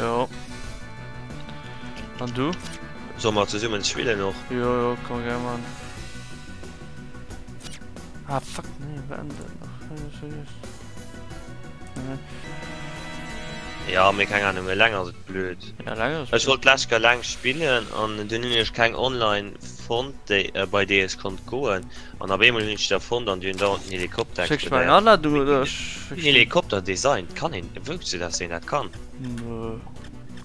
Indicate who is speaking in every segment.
Speaker 1: Jo. An du?
Speaker 2: Solle mer zesummen spillen och?
Speaker 1: Jo jo, kann mer gär man. Ah fuck, nee, beenden. Ach, nee, seriös. Nee.
Speaker 2: Ja, mee keng Ahnung, eleng ass et blöd.
Speaker 1: Ja, eleng ass
Speaker 2: et blöd. Ech wollt d'lescht Kéier eleng spillen an dunn hunn ech keng online fonnt, déi, bei déi ech konnt goen. An op eemol hunn ech der fonnt an déi hunn dauernd den Helikopter
Speaker 1: Schécks du mer eng Anladung oder
Speaker 2: ech? Den Helikopter designt, kann een, wousst du dass een dat kann?
Speaker 1: Nö,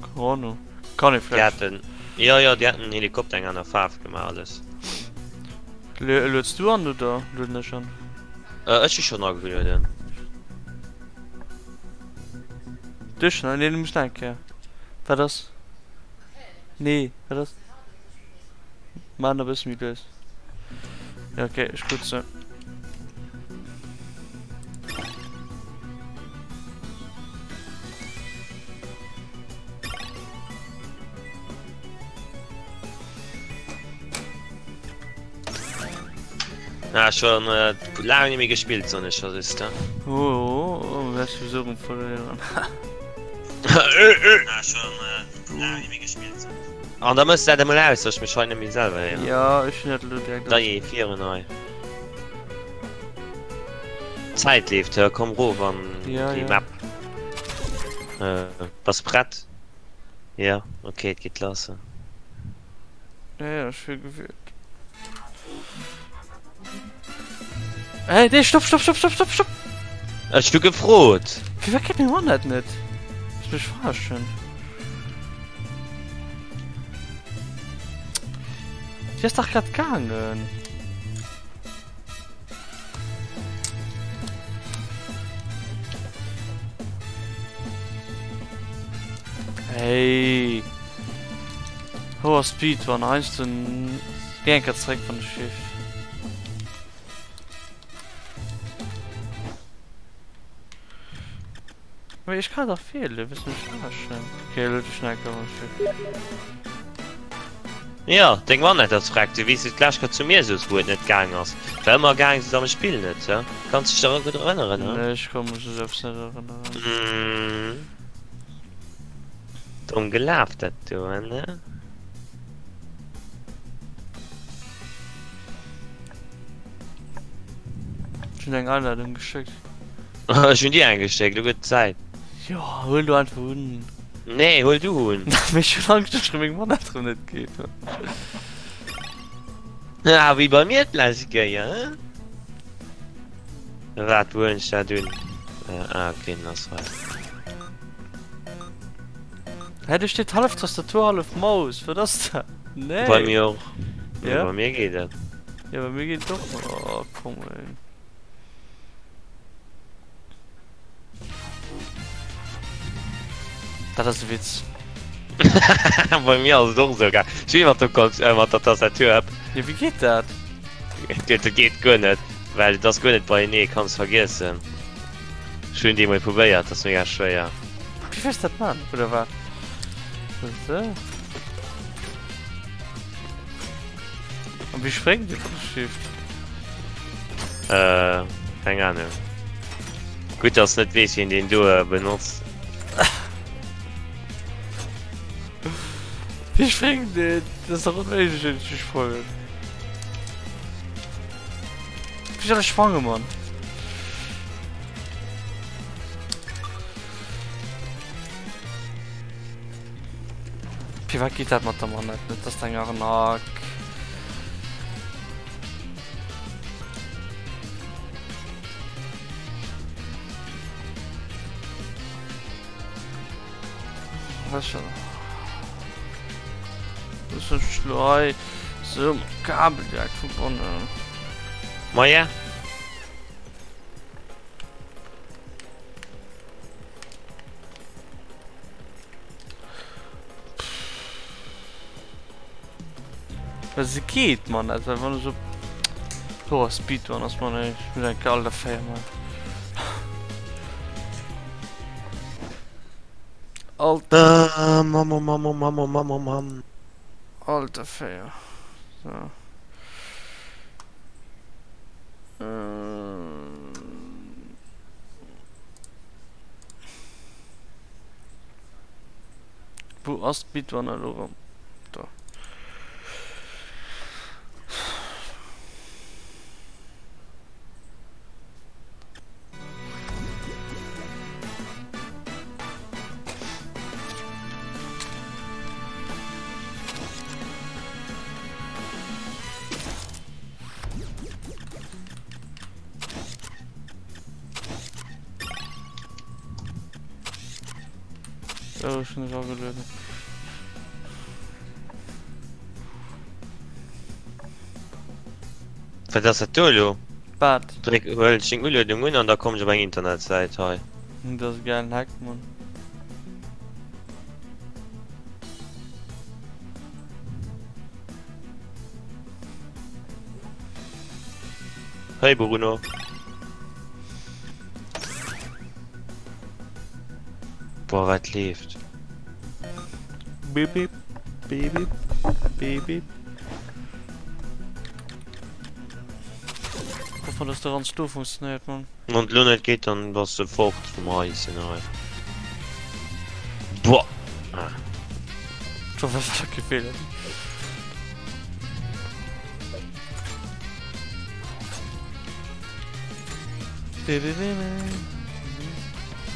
Speaker 1: keng Ahnung. Kann ee
Speaker 2: Déi
Speaker 1: vläicht.
Speaker 2: haten, jo jo, déi haten den Helikopter eng aner Faarf gemaach alles.
Speaker 1: Lueds du an oder lueden ech an?
Speaker 2: Ech hu schonn agelueden.
Speaker 1: Du hues schonn an? Nee, du muss nach eng Kéier. Wat ass? Nee, wat ass? Maan e bësse méi lues. Ja, okay, ech krut se.
Speaker 2: Ah, schon äh, laang nicht méi gespillt, soen ech der just, ne?
Speaker 1: Oh, oh, oh, wärst du so rum verléieren.
Speaker 2: Ah, schon äh, laang nicht méi gespillt. An da mëss dat emol aus, dass ech mech hei net méi selwer héieren.
Speaker 1: Ja, ech hunn dat elo direkt
Speaker 2: aus. Dajee, virun hei. D'Zäit leeft, hë, komm rof an
Speaker 1: ja,
Speaker 2: déi
Speaker 1: ja.
Speaker 2: Map. Äh, bass prett? Ja, okay, et geet lass.
Speaker 1: Ja, ja, ech hu gewielt. Hey, nee, stopp, stopp, stopp, stopp, stopp, stopp!
Speaker 2: Ech hu gefrot!
Speaker 1: Firwat geet meng Manette net? Willst du mech verarschen? Déi ass dach grad gaangen. Hey. Hoher Speedrun, heiansdo géi eng Kéier zeréck wann ech giff. Mee ech kann dach wielen, wëlls du mech verarschen? Okay, elo du schnell komm ech giff.
Speaker 2: Jo, deng Manette ass freck. Du weess, wéi d'lescht Kéier zu mir souz, wou et net gaang ass. War ëmmer gaang, souz am Spill net, he? Kanns dech dach gutt erënneren, he?
Speaker 1: Nee, ech ka mech u sou eppes net erënneren.
Speaker 2: Mm. Domm gelaf, dat do, ne?
Speaker 1: Ech hunn eng Einladung geschéckt.
Speaker 2: Ech hunn dir eng geschéckt, elo gëtt Zäit.
Speaker 1: Jo, huel du einfach un.
Speaker 2: Nee, huel du un.
Speaker 1: Mee ech hunn Angscht, dass meng Manette rëm net geet.
Speaker 2: Ah, wéi bei mir d'lescht Kéier, he? Wat, wou huelen ech dat un? Ah, okay, den ass hei.
Speaker 1: Hä, do steet hallef Tastatur, hallef Maus. Wat ass dat? Nee.
Speaker 2: Bei mir och.
Speaker 1: Ja?
Speaker 2: Bei mir geet dat.
Speaker 1: Ja, bei mir geet et och. Oh, komm, ey. Dat ass e Witz.
Speaker 2: Bei mir ass et och esou gaang. Ech hu mat der Kon äh, mat der Tastatur hëpp.
Speaker 1: Jo, wéi geet dat?
Speaker 2: Dat geet guer net, well et ass guer net beienee, kanns vergiessen. Ech hunn et eemol probéiert, ass mega schwéier.
Speaker 1: Wéi wëlls dat man, oder wat? Esou. An wéi spréngt Dir vum Shift?
Speaker 2: Äh, keng Ahnung. Gutt, dass net weess, wien deen do benotzt.
Speaker 1: Wéi spréngt een? Dat ass dach onméiglech, een ze sprangen. Wéi soll ech sprangen, Mann? Firwat geet dat mat der Manette net? Dat ass eng Arnaque. Was schon? Das ist schlei. So, Kabel direkt verbunden.
Speaker 2: Moie.
Speaker 1: Well se geet man net, well wann ech op Oh, Speedrun ass man ey. Ich muss eng Kéier all der 4 man. Alter.
Speaker 2: Äh, Mam, oh Mam, oh Mam, oh Mam, oh Mam.
Speaker 1: Alter 4. So. Ähm. Wou ass d'Bitwann elo erëm? Do. Oh, ech hunn ech agelueden.
Speaker 2: Wat ass dat do elo?
Speaker 1: Wat?
Speaker 2: Dréck, huel ech deng Uluedung un an da komm ech op eng Internetsäit hei.
Speaker 1: Dat ass e geilen Hack, Mann.
Speaker 2: Hey Bruno. Boah, wat leeft?
Speaker 1: Bip bip, bip bip, bip bip. Hoffen dass de Ranz do funktionéiert, Mann.
Speaker 2: Wann et lo net geet, dann bass de fort vum Haischen hei. Boah! Ah.
Speaker 1: Ich hoffe, das war kein Fehler.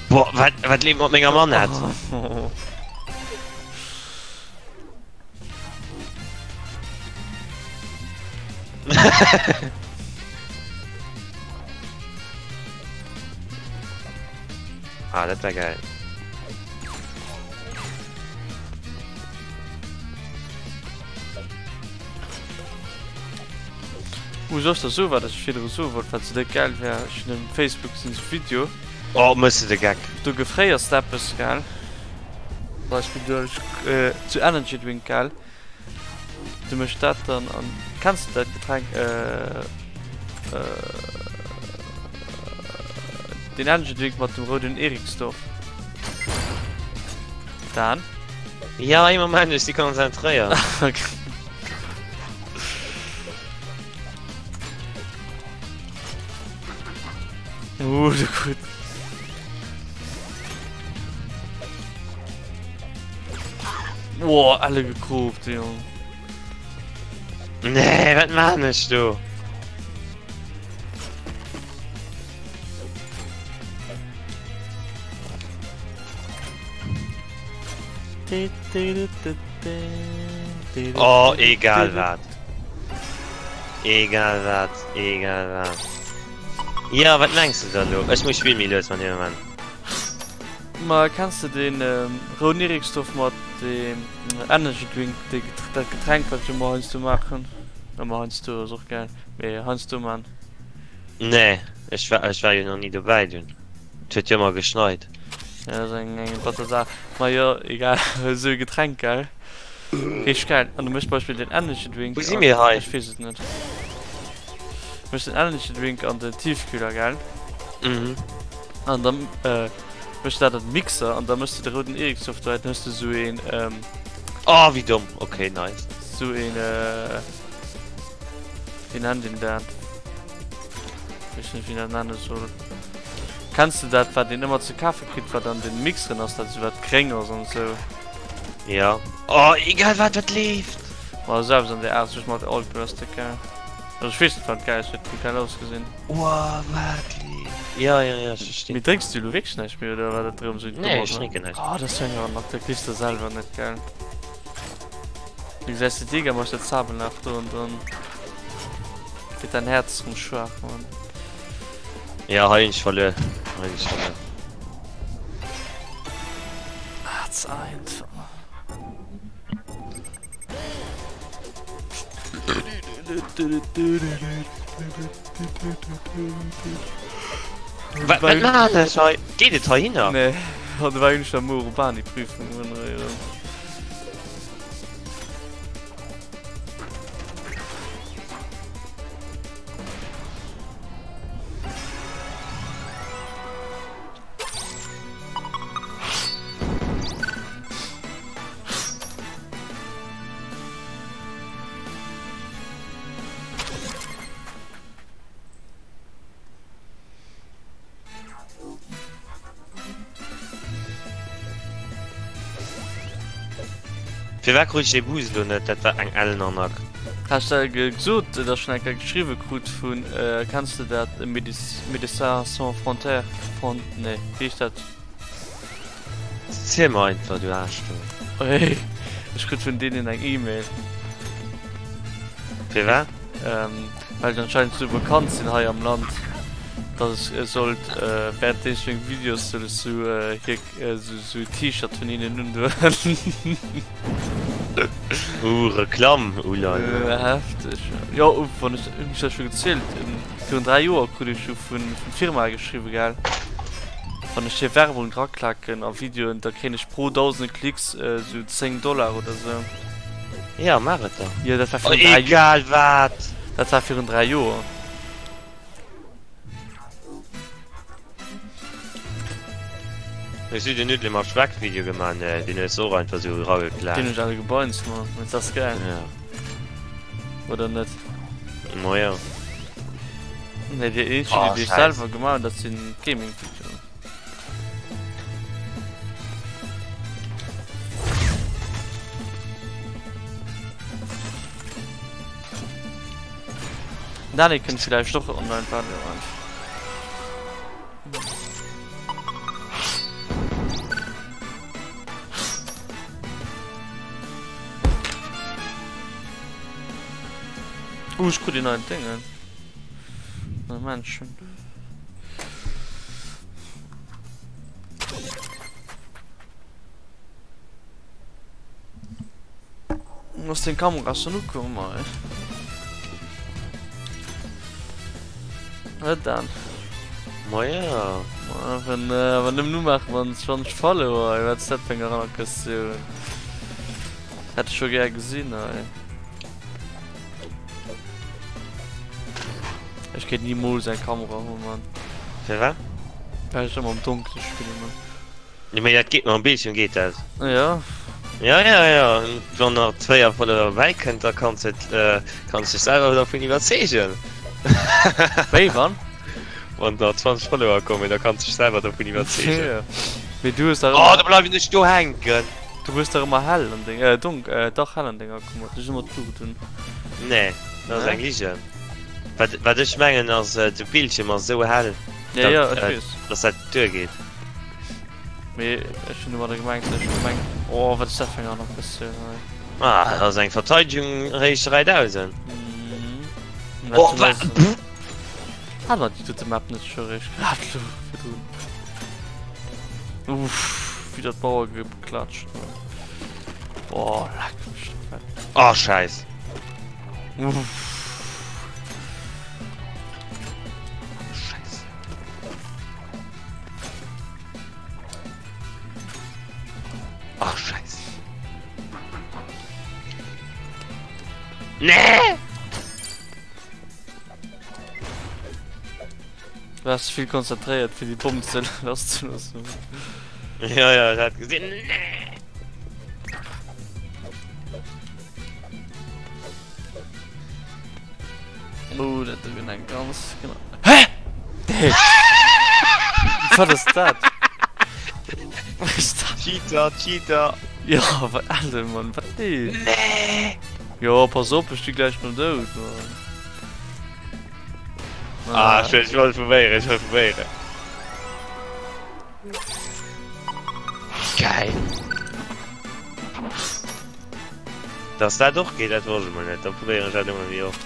Speaker 2: Boah, wat, wat leeft mat menger Manett? Ah, dat war geil.
Speaker 1: Uh, soll ech der soen, wat ech virdru soe wollt, wat sou déck geil wär? Ech hunn um Facebook gesinn, sou Video.
Speaker 2: Oh, mëss de de Geck.
Speaker 1: Du gefréiers d'eppes, gell? Beispill duerch zu Energy Drink, gell? Du mësch dat dann an. Kenns de dat Getränk? Äh, den Energy Drink mat dem rouden Eriksdorf. Dan?
Speaker 2: Ja, ee Moment, ech si konzentréiert.
Speaker 1: Okay. Uh, du gut. Boah, alle gekropt, Jung.
Speaker 2: Nee, wat maan ech do? Oh, egal wat. Egal wat, egal wat. Ja, wat mengs de dann lo? Ech muss Spill méi lues man, ee Moment.
Speaker 1: Ma kenns de den rouden Eriksdorf mat dem Energy Drink, dee dat Getränk wat ech ëmmer heiansdo maachen? Ëmmer heiansdo ass och gäil, mee heiansdo maan.
Speaker 2: Nee, ech war ech war jo nach ni dobäi dunn. Et huet jo ëmmer geschneit.
Speaker 1: Ja, dat ass eng eng batter Saach. Ma jo, egal, esou e Getränk, gell? Richteg gäil. An du méchs Beispill den Energy Drink
Speaker 2: Wou si mir hei?
Speaker 1: Ech weess et net. Méchs den Energy Drink an den Tiefkühler, gell?
Speaker 2: Mhm.
Speaker 1: An dann äh, méchs du dat an den Mixer an da méchs du de rouden Eriksdorf do, dann hues du sou een ähm,
Speaker 2: Oh, wéi domm. Okay, nice.
Speaker 1: Sou een äh, wéi nennt een dat? Weess net wéi een dat nenne soll. Kenns de dat wat een ëmmer ze kafe kritt wat an den Mixeren ass, dat sou wat gréng ass an sou?
Speaker 2: Ja. Oh, egal wat, wat leeft!
Speaker 1: Ma selbst an der Aart sech mat Outburst gell. Also ech weess net wat geil ass, huet geil ausgesinn.
Speaker 2: Wow, wat leeft! Ja, ja, ja, ech verstinn.
Speaker 1: Mee drénks du elo wierklech näischt méi oder war dat erëm sou eng
Speaker 2: Nee, ech drénken näischt.
Speaker 1: Oh, dat ass sou eng Arnaque, dat gleefs de selwer net, gell? Du gesäis de Digger mécht dat Sabellach do an dann gëtt däin Häerz rëm schwaach, Mann.
Speaker 2: Ja, hei hunn ech verluer. Hei hunn ech verluer.
Speaker 1: Ah, ze einfach.
Speaker 2: Wat wat maan ech hei? Geet et heihinner?
Speaker 1: Nee, oh, du war jo nicht am Urbani-Prüfung.
Speaker 2: Firwat krut ech dee Boost elo net? Dat war eng ellen Arnaque.
Speaker 1: Hat ech der gesot, datt ech schon eng Kéier geschriwwe krut vun, kenns de dat, Médecins sans frontières, Front, nee, wéi heescht dat?
Speaker 2: Ziel mer einfach, du Aarsch du.
Speaker 1: Hey, ech krut vun deenen eng E-Mail.
Speaker 2: Firwat?
Speaker 1: Well ech anscheinend sou bekannt sinn hei am Land, datt ech sollt während deem ech meng Videos soll ech sou hir sou T-Shirt vun hinnen undoen.
Speaker 2: Uh, Reklamm, ulala.
Speaker 1: Hefteg. Jo, wann ech, hunn ech dat scho gezielt? Virun 3 Joer krut ech jo vun Firmae geschriwwen, gell, wann ech hir Werbung draklaken a Videoen, da kréien ech pro 1.000 Klicks esou 10 Dollar oder sou.
Speaker 2: Jo, maach et da.
Speaker 1: Jo, dat war virun 3 Joer.
Speaker 2: Egal wat!
Speaker 1: Dat war virun 3 Joer.
Speaker 2: Hues du den Nuddele mat Speck Video gemaach? Nee, deen hues de och einfach sou
Speaker 1: Deen
Speaker 2: erageklaakt.
Speaker 1: hunn ech alle gebeinst, man. Meinst du, dat ass geil?
Speaker 2: Ja.
Speaker 1: Oder net?
Speaker 2: Ma jo.
Speaker 1: Nee, déi eenzeg
Speaker 2: Oh,
Speaker 1: Video, déi ech
Speaker 2: Scheiß.
Speaker 1: selwer gemaach hunn, dat sinn Gaming-Videoen. Dani kënnt villäicht och online Valorant. Uh, ech krut een neien Déngen. Nei Menschen. Ass deng Kamera schon ukomm ey? Net dann.
Speaker 2: Ma ja.
Speaker 1: Ma wenn äh, awer nëmmen umaachen wann wann ech follow ey, wat ass dat fir eng Arnaquatioun? Hätt ech scho gär gesinn ey. Ech kéint nimools eng Kamera hunn Mann.
Speaker 2: Firwat?
Speaker 1: Well ech ëmmer am Donkele spillen Mann.
Speaker 2: Jo mee dat geet mam Bildschirm geet dat.
Speaker 1: Ja.
Speaker 2: Ja ja ja wann nach 2 Follower bäi kënnt da kanns et kanns dech selwer dovun iwwerzeegen.
Speaker 1: Wéi wann?
Speaker 2: Wann nach 20 Follower kommen da kanns dech selwer dovun iwwerzeegen.
Speaker 1: Ja. Mee du hues dach
Speaker 2: Oh
Speaker 1: ëmmer.
Speaker 2: da bleiwen ech do hänken.
Speaker 1: Du hues dach ëmmer hell an deng äh donk äh dach hell an denger Kummer. Du hues ëmmer d'Luucht un.
Speaker 2: Nee dat ass eng Ligen. Wat wat ech mengen ass de Bildschirm ass esou hell
Speaker 1: Ja ja ech weess.
Speaker 2: dass dat duergeet.
Speaker 1: Mee ech hunn domadder gemengt, ech hu gemengt, oh wat ass dat fir eng aner Questioun hei.
Speaker 2: Ah, dat ass eng Verteidigung réischt 3000.
Speaker 1: Mhm.
Speaker 2: Oh, wa
Speaker 1: Hat mer déi dote Map net scho réischt grad lo virdrun? Uff, wéi dat d'Mauer geklatscht huet. Oh, leck mech doch fett.
Speaker 2: Oh, scheiß.
Speaker 1: Uff.
Speaker 2: Scheiß. Ach, scheiße. Nee!
Speaker 1: Du warst vill konzentréiert fir déi Bomm ze lasszeloossen.
Speaker 2: Ja, ja, ich hat gesehen. Nee!
Speaker 1: Oh, dat do gëtt eng ganz genau. Hä? Hey. Wat ass dat? Wat ass dat?
Speaker 2: Cheater, Cheater.
Speaker 1: Ja, wat Alter, Mann, wat nee?
Speaker 2: Nee.
Speaker 1: Jo, pass op, ech sti gläich beim Doud, Mann.
Speaker 2: Ah, ech ech wollt probéieren, ech wollt probéieren. Geil. Dass dat och geet, dat wosst ech mol net. Da probéieren ech dat elo mol och.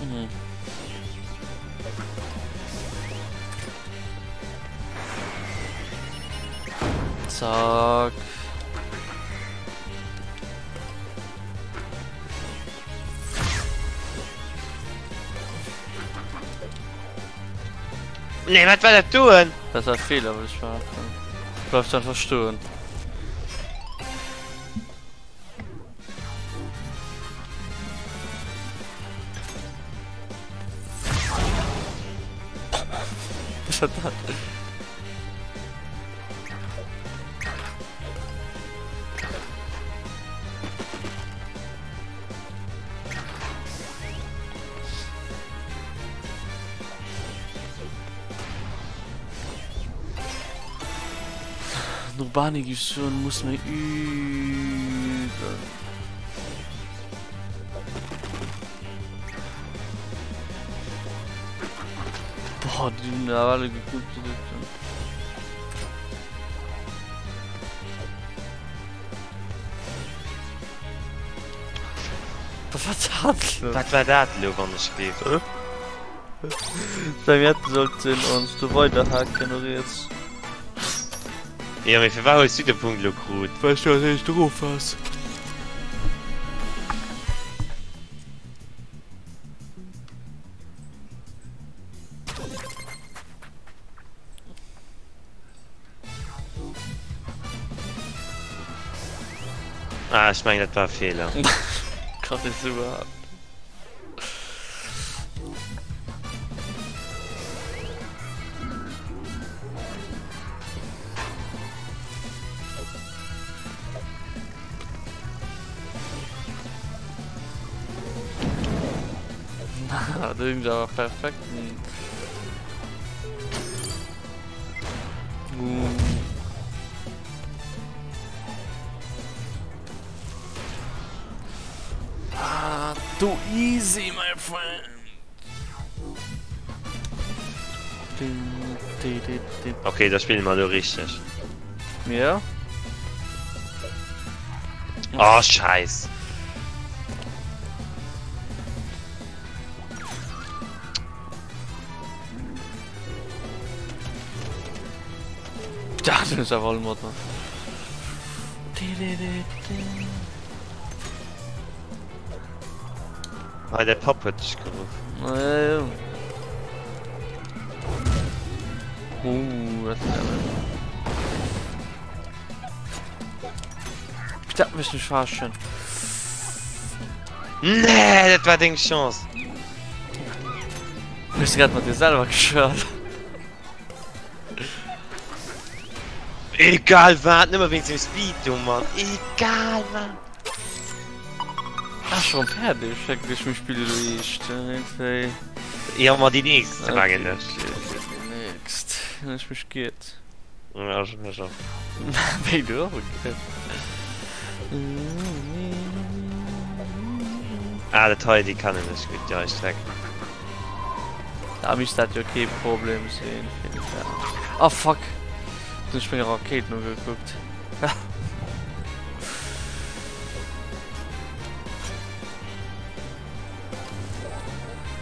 Speaker 1: Mhm. Zack.
Speaker 2: Nee, wat war dat doen?
Speaker 1: Dat war Feeler, würde ich behaupten. Bleift einfach stoen. Was war dat? Den Urbani géif soen, muss méi üben. Boah, déi hunn awer alle gekuckt, déi Doten. Wat war dat elo?
Speaker 2: Wat war dat elo, wann ech géif?
Speaker 1: Bei mir hätte sollten ons do weiderhaken riets.
Speaker 2: Jo, mee firwat hues du de Punkt elo krut?
Speaker 1: Well ech do als éischt erof ass.
Speaker 2: Ah, ech mengen dat war e Feeler.
Speaker 1: Kann ee sou behaapten. Do hunn se awer perfekten. Ah, too easy, my friend.
Speaker 2: Okay, da spille mer elo richteg.
Speaker 1: Ja.
Speaker 2: Oh, Scheiß.
Speaker 1: Dat ass awer all mat.
Speaker 2: Hei, däi Papp huet dech geruff.
Speaker 1: Ja, ja. Uh, dat ass awer. Dat mécht mech verarschen.
Speaker 2: Nee, dat war deng Chance.
Speaker 1: Hues du grad mat dir selwer geschwat?
Speaker 2: Egal wat, nëmme wéinst dem Speed do, Mann. Egal wat.
Speaker 1: Ah, schon fäerdeg. Schéck ech mech spille lo eescht. Okay.
Speaker 2: Ja, ma déi nächst, mengen ech.
Speaker 1: Déi nächst. Hunn ech mech giert.
Speaker 2: Ja, ech mech och.
Speaker 1: Wéi du och gegiert.
Speaker 2: Ah, dat hei, déi kennen ech gutt, déi hei Streck.
Speaker 1: Da misst dat jo kee Problem sinn fir déi Fäll. Ah fuck! Hunn ech meng Rakéiten ugekuckt.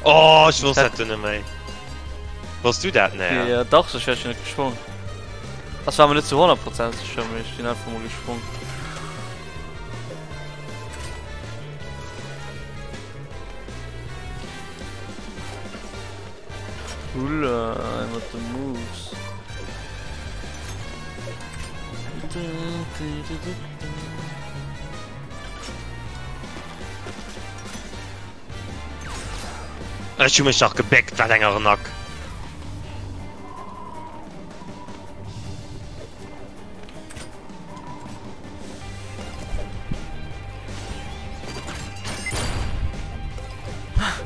Speaker 2: Oh, ech wosst dat du net méi. Wosst du dat? Nee.
Speaker 1: Ja, dach, soss wär ech jo net gesprong. Das war mir net zu 100 Prozent sicher, mee ech sinn einfach mol gesprong. Hula, mat de Moves.
Speaker 2: Ech hu mech nach gebéckt, wat eng Arnaque!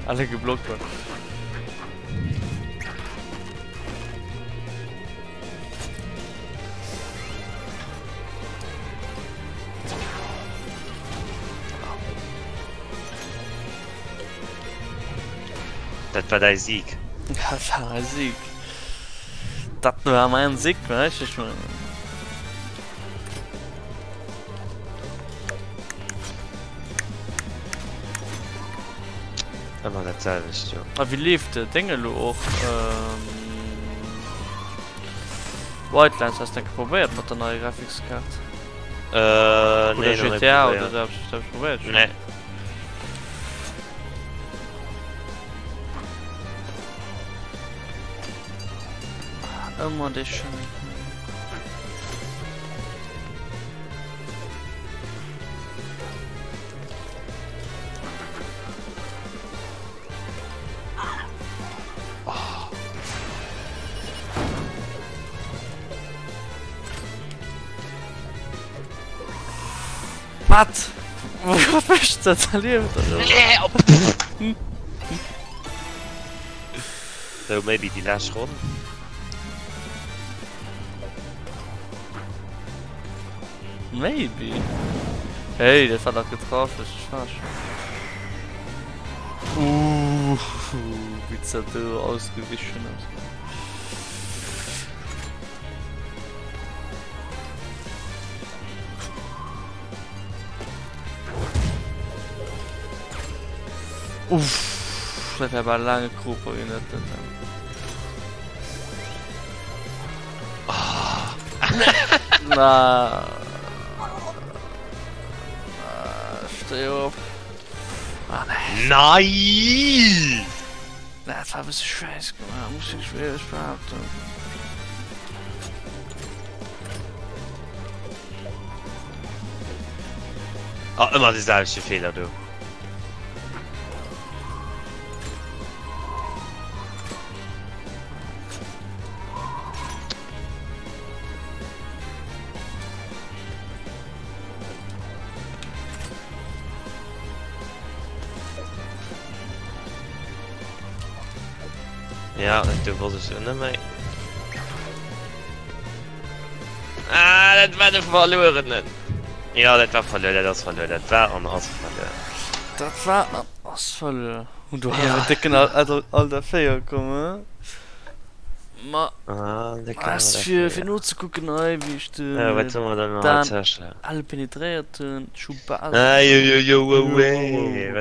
Speaker 1: Alle geblockt worden.
Speaker 2: Dat war däi Sieg.
Speaker 1: Dat war mäi Sieg. Dat war mäin Sieg, weißt du, ich mein.
Speaker 2: Ëmmer dat selwecht, jo.
Speaker 1: A wéi leeft de Déng elo och? Ähm, Wildlands hast du probéiert mat der neier Grafikskaart?
Speaker 2: Äh,
Speaker 1: Oder
Speaker 2: nee, nach net
Speaker 1: GTA oder
Speaker 2: probéiert.
Speaker 1: sou eppes, hast du probéiert schon?
Speaker 2: Nee.
Speaker 1: Ëmmer dee Schäiss. Wat? Wat mécht dat? Erlieft er
Speaker 2: elo? So, maybe déi lescht Ronn.
Speaker 1: Maybe. Hey, dat war dach getraff, ech falsch. Uuh, wéi dat do ausgewichen ass. Uff, dat war bal laange Kroper ginn, dat dat. Na. Steh op. Ah, nee.
Speaker 2: Nice!
Speaker 1: Dat war e bësse scheiss gemaach, muss ech wierklech behaapten.
Speaker 2: Ah, ëmmer de selwechte Feeler do. Ja, du wosst ech net méi. Ah, dat war de verluerenen. Ja, dat war verluer, dat ass verluer, dat war an ass verluer.
Speaker 1: Dat war an ass verluer. Und du hast dicken Alter 4 kommen. Ma
Speaker 2: Ah, dicken
Speaker 1: ass
Speaker 2: Alter
Speaker 1: fir
Speaker 2: 4.
Speaker 1: fir nozekucken hei wéi ech den
Speaker 2: Ja, wat soll man dann nach
Speaker 1: Dan
Speaker 2: hei
Speaker 1: alle penetréiert hunn. Ech hu bal
Speaker 2: Ah, jo, jo, jo, jo, jo, jo.